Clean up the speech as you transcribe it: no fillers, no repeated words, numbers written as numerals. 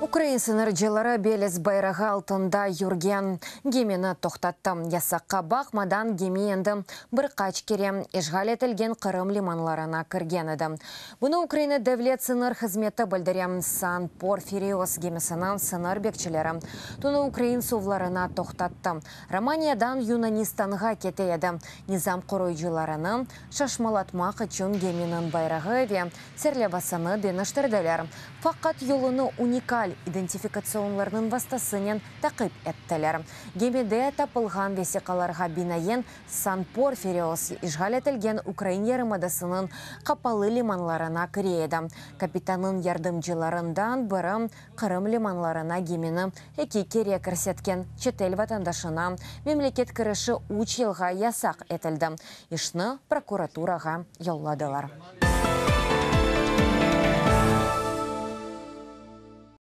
Ukrain sıñırcıları Beliz bayrağı altında yürgen gemini toqtattı. Yasaqqa baqmadan, gemi endi bir qaç kere işğal etilgen Qırım limanlarına kirgen edi. Bunı Ukraina Devlet sıñır hızmeti bildire. San Porfirios gemisini sıñır bekçileri tünü ukrain suvlarına toqtattı. Romaniyadan Yunanistanğa kete edi. Nizam qoruyıcılarını şaşmalatmaq içün geminiñ bayrağı ve serlevasını deñiştirdiler. Faqat yolunı unikal identifikatsionlarnıñ vastasınen taqip ettiler. Gemide tapılğan vesiqalarğa binaen, San Porfirios işğal etilgen ukrain yarımadasınıñ qapalı limanlarına kire edi. Kapitannıñ yardımcılarından biri Qırım limanlarına gemini eki kere kirsetken çetel vatandaşına memleket kirişi üç yılğa yasaq etildi. İşni prokuraturağa yolladılar.